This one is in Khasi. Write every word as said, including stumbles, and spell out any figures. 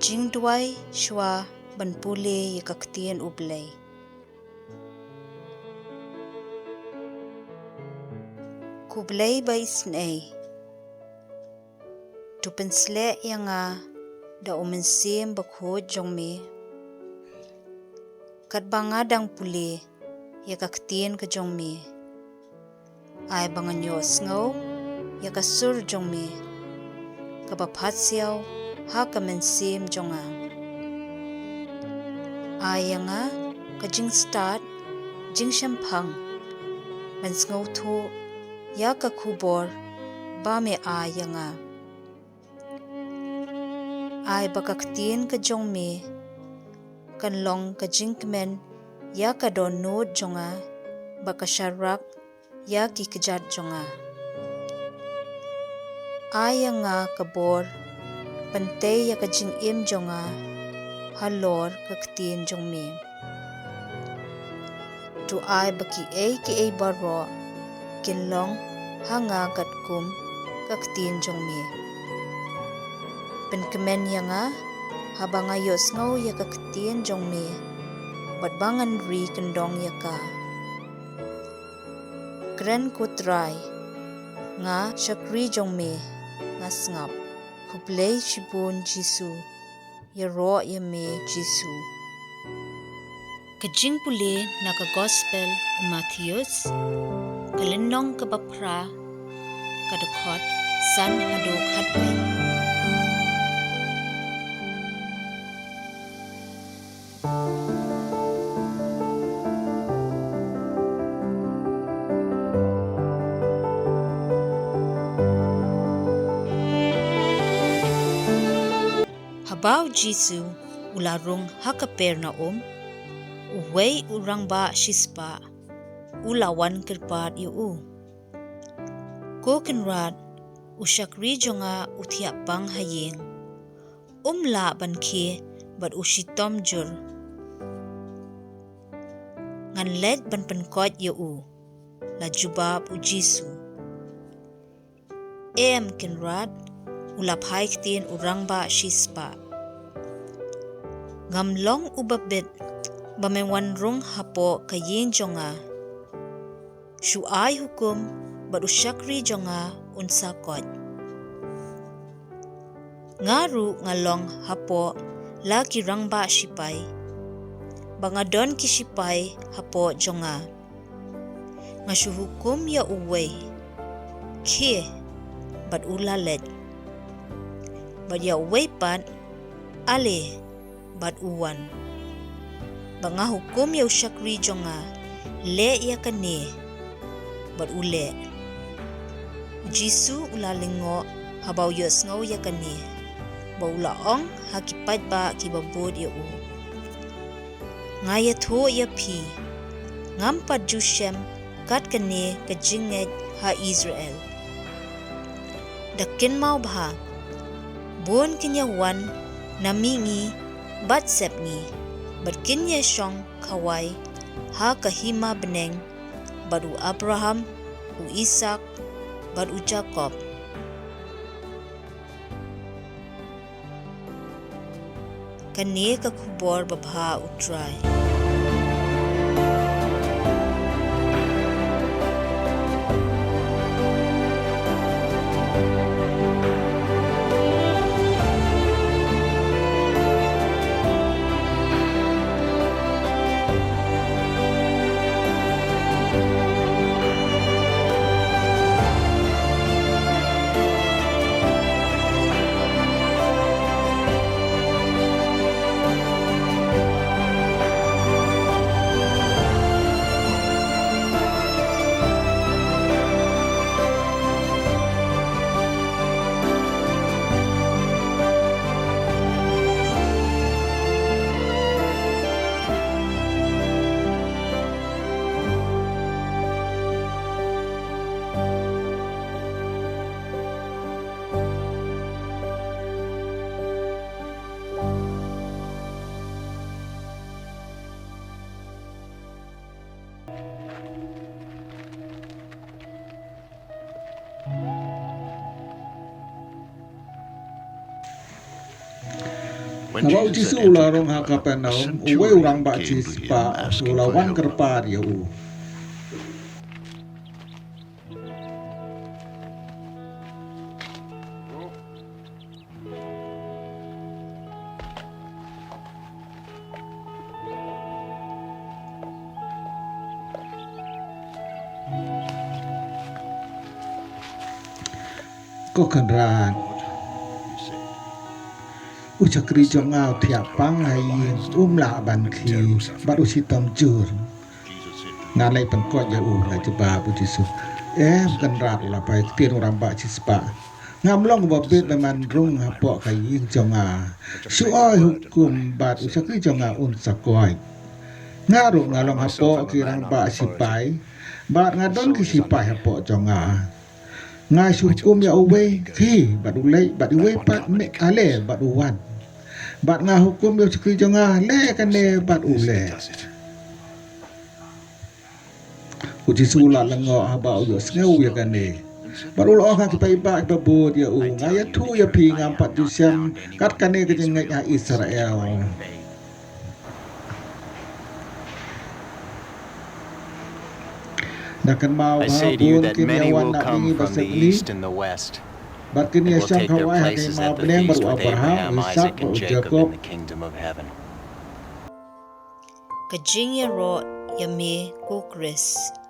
Jingduwai shuwa ban pule ïa ka ktien U Blei. Ko Blei ba isynei, to pynsleh ïa nga da U Mynsiem Bakhuid jong me, katba nga dang pule ïa ka ktien ka jong me. Ai ba ngan ïohsngew ïa ka sur jong me, kaba phatsiaw ha ka mynsiem jong nga. Ai ïa nga ka jingstad jingshemphang ban sngewthuh ïa ka khubor ba me ai ïa nga. Ai ba ka ktien ka jong me kan long ka jingkmen ïa ka dohnud jong nga, bad ka sharak ïa ki kjat jong nga. Ai ïa nga ka bor ban tei ïa ka jingim jong nga halor ka ktien jong me. To ai ba kiei kiei baroh kin long ha nga katkum ka ktien jong me. Pynkmen ïa nga haba nga ïohsngew ïa ka ktien jong me, bad ba ngan ri kyndong ïa ka. Kren, ko Trai, nga shakri jong me, nga sngap. Khublei shibun Jisu. Ïaroh ïa me Jisu. Ka jingpule na ka Gospel u Mathaios, ka lynnong kaba phra, ka dkhot san haduh khatwei. Haba u Jisu u la rung ha Kapernaum, uwei u rangbah shispah u la wan kyrpad ïa u, "Ko Kynrad, u shakri jong nga u thiah pang ha ïing, um lah ban khie bad u shitom jur. Ngan leit ban pynkoit ïa u," la jubab u Jisu. "Em Kynrad," u la phai ktien u rangbah shispah. "Ngam long uba bit ba men wan rung hapoh ka ïing jong nga. Shu ai hukum bad u shakri jong nga un sa koit. Nga ruh nga long hapoh la ki rangbah shipai, ba nga don ki shipai hapoh jong nga. Nga shu hukum ïa uwei, 'Khie,' bad u la leit. Bad ïa uwei pat, 'Ale,' bad u wan. Bad nga hukum ïa u shakri jong nga, 'Leh ïa kane,' bad u leh." U Jisu u la lyngngoh haba u ïohsngew ïa kane, bad u la ong ha ki paidbah kiba bud ïa u, "Nga ïathuh ïa phi, ngam pat ju shem kat kane ka jingngeit ha Israel." Da kynmaw bha, bun kin ïa wan na mihngi bad sepngi, bad kin ïa shong khawai ha ka hima bneng bad u Abraham, u Isaak, bad u Jakob. Kane ka khubor babha U Trai. Haba u Jisu u la rung ha Kapernaum, uwei u rangbah shispah u la wan kyrpad ïa u. Ko Kynrad, u shakri jong nga u thiah pang ha ïing, um lah ban khie, bad u shitom jur. Nga leit pynkoit ïa u, la jubab u Jisu. Em Kynrad, u la phai ktien u rangbah shispah. Ngam long uba bit ban rung hapoh ka ïing jong nga. Shu ai hukum bad u shakri jong nga un sa koit. Nga ruh nga long hapoh ki rangbah shipai, bad nga don ki shipai hapoh jong nga. Nga shu hukum ïa uwei, khie bad u leit, bad uwei pat, mih ale bad u wan. Bad nga hukum ïa u shakri jong nga, leh kane bad u leh. U Jisu u la lyngngoh haba u ïohsngew ïa kane. Bad u la ong ha ki paidbah kiba bud ïa u, nga ïathuh ïa phi, ngam pat ju shem kat kane ka jingngeit ha Israel. Da kynmaw ba bun kin ïawan na mihngi ba sepngi, bad kin ïashong khawai ha ka hima bneng bad u Abraham, u Isaak bad u Jakob. Ka jingïaroh ïa me ko Khrist.